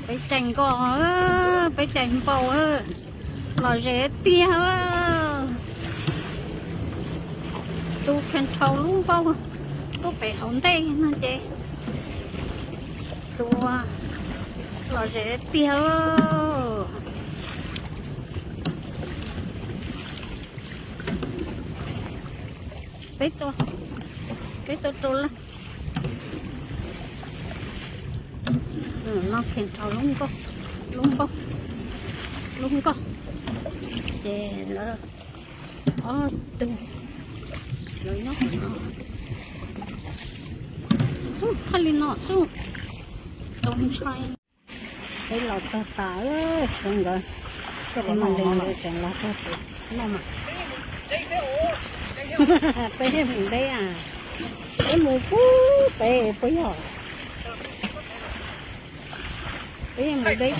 Peb cais nkoj, peb cais npau, lom zem tiag. Tus control lub npau tuaj pem hauv ntej no ces tus lom zem tiag. Peb tuaj, peb tuaj rau lawm. No control lub nkoj, lub npau, lub nkoj. Ces lawv ob tug, lawv nyob qhov no. Ub, thaj li no xwb, tau ntshai. Peb los txog tas, tshuav nkawd, peb mas li nkawd tseem los txog pem no mas. Peb mus deb a, peb mus pub pem puas yog? Peb mus deb.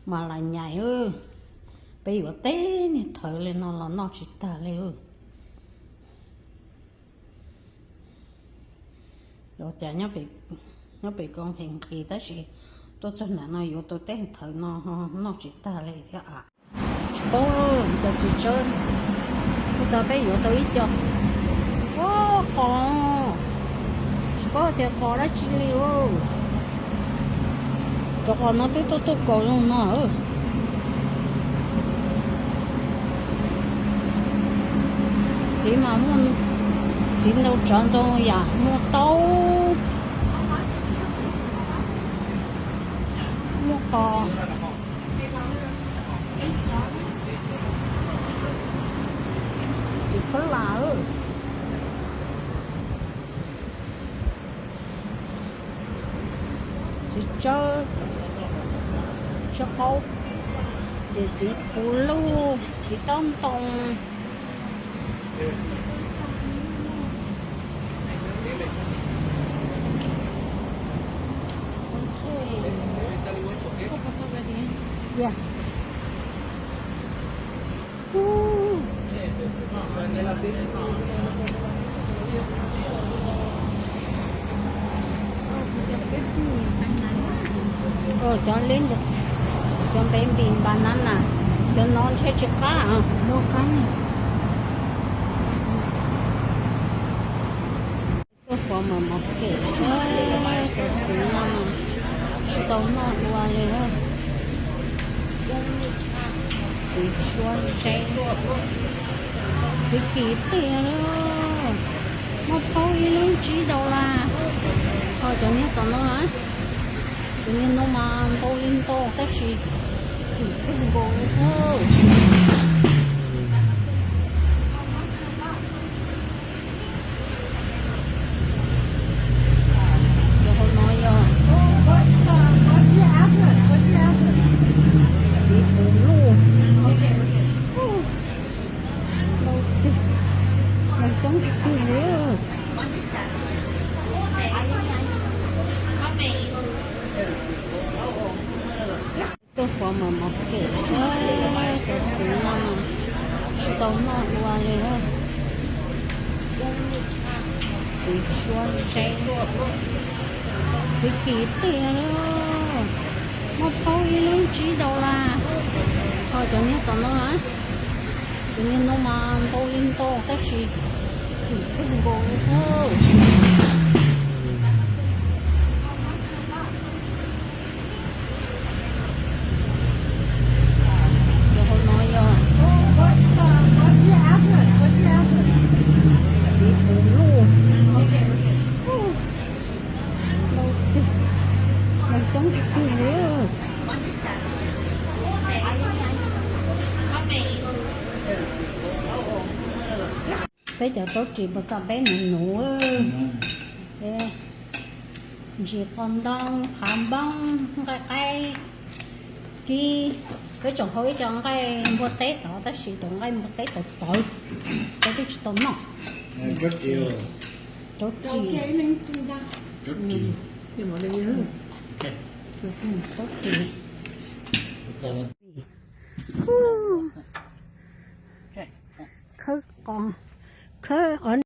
Mas las nyais, peb yuav tej niag thawv li no los noj tsis tag li. Ua cas nyob pem koo pem nqhis tab sis tuaj txog nram no yuav tau tej thawv no noj tsis tag li thiab a. Tsis paub, cov txiv tsawb, ua tau peb yuav tau ib co. Ua qos, tsis paub tias qos dab tsi li. Cov qos no twb tuaj tuaj kaus zoo no. Txiv mas muaj, txiv ntau tsav ntau yam, muaj taub, muaj qos, txiv pab las, txiv tsawb, tsawb qaub, ces txiv puv luj, txiv tob ntoo. Cov li, cov baby banana, cov no ntshe tsis qab, muaj qab. Tuaj pov mov mov kem xwb, cov txiv no tsis tau noj dua li. Txiv suav ntse, txiv kim tiag li, muaj phaub ib lub tsib dollar. Ho cov niag tom no, cov niag no mas ntau li ntau tab sis kim kawg nkaus li thiab. Cov hauv no yog txiv puv luj, ntau tiag, neeg coob tiag tiag li. Tuaj pov mov mov kem xwb, cov txiv no tsis tau noj dua li. Txiv suav ntse, txiv kim tiag li, muaj phaub ib lub tsib dollar. Ho cov niag tom no, cov niag no mas ntau li ntau tab sis kim kawg nkaus li thiab. Cov hauv no yog txiv puv luj, ntau tiag, neeg coob tiag tiag li. Peb cov raub ris puas tau peb nuv nuv, ntsis qos ntoo, qhav npoob, nqaij qaib, kib. Peb tseem haus ib co nqaij npua teb tod tab sis cov nqaij npua teb tawv tawv, peb twb tsis tau noj. Raub ris, raub ris. Khawb qos, Khawb qhov